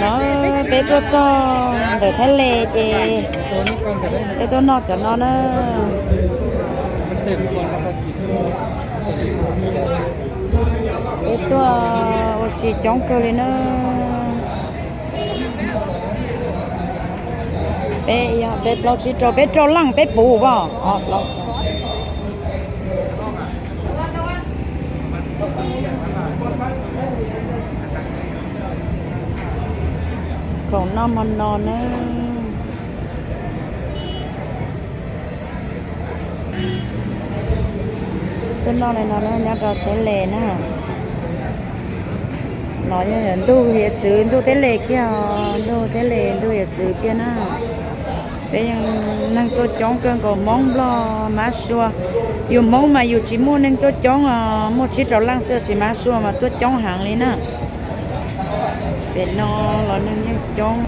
No peb tuaj txog ntawm Thaib Les ces peb tuaj noj cov no na. Peb tuaj ua si coob kawg li na. Peb, peb plaub tsib rau, peb rau leej peb puv os. Khoom noj hmo no na. Tuaj noj li no na, nyob rau Thaib Les na. No yog ntuj hiav txwv, ntuj Thaib Les kiag os, ntuj Thaib Les ntuj hiav txwv kiag na. Peb yeej neeg tuaj coob kawg nkaus, Hmoob, Nplog, Mab Sua. Yus Hmoob mas yus tsis muaj neeg tuaj coob os, muaj tsib rau leej xwb, tsis Mab Sua mas tuaj coob heev li na. Pem no los neeg yeej coob,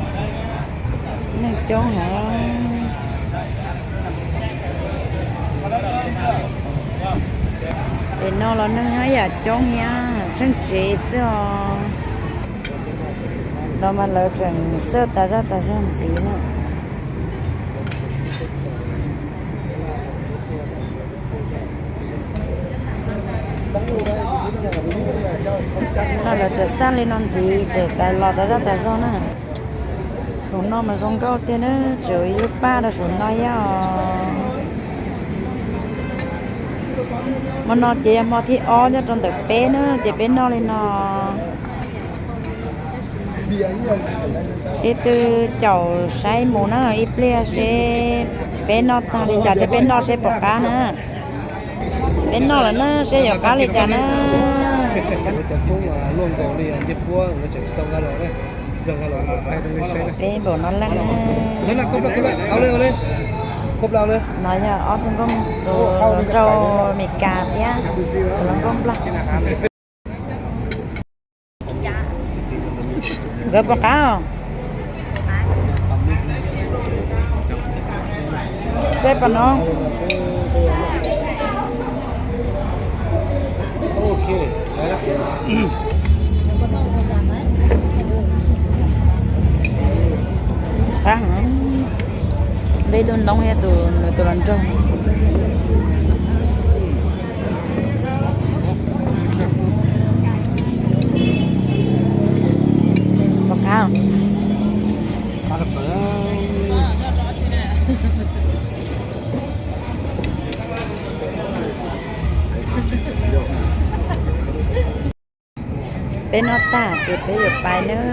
neeg coob heev. Pem no los neeg haj yam coob thiab, tsheej tsev xwb os. No mas lawv tseem xawb tas zaj tas zog ntxiv na. No lawv tseem xaj li no ntxiv, tseem tas los tas zaj tas zog na. Saum no mas zoo nkauj tiag na, tseem ib lub paj rau saum no thiab os. Hmo no ces yog hmo thib ob nyob rau ntawm peb na, ces peb noj li no. Seb twb caum saib mus na, ib pliag seb peb noj tag li cas thiab peb noj seb puas qab na. Peb noj lawm na, seb yuav qab li cas na. Peb npaum no leej na. No yog ob tug nkauj, tus hluas nkauj Amelikas thiab tus hluas nkauj Nplog. Nkawd puas qab os? Seb pab no. Qab heev. Peb tug noob thiab tus, nws tus hluas nraug. Puas qab? Peb noj tag ces peb yuav pais nawb.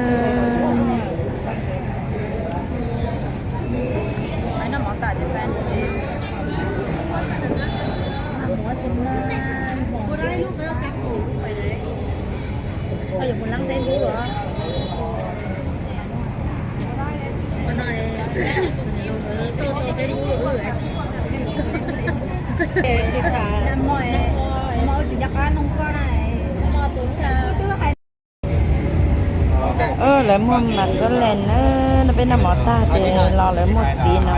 Lawv muag mas rab lees na, no peb noj mov tag ces los lawv muag txiv no.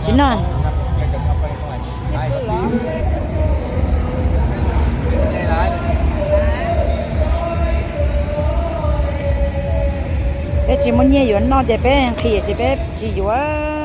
Tsis noj. Peb tsis muaj nyiaj yuav noj ces peb nqhis ces peb tsis yuav.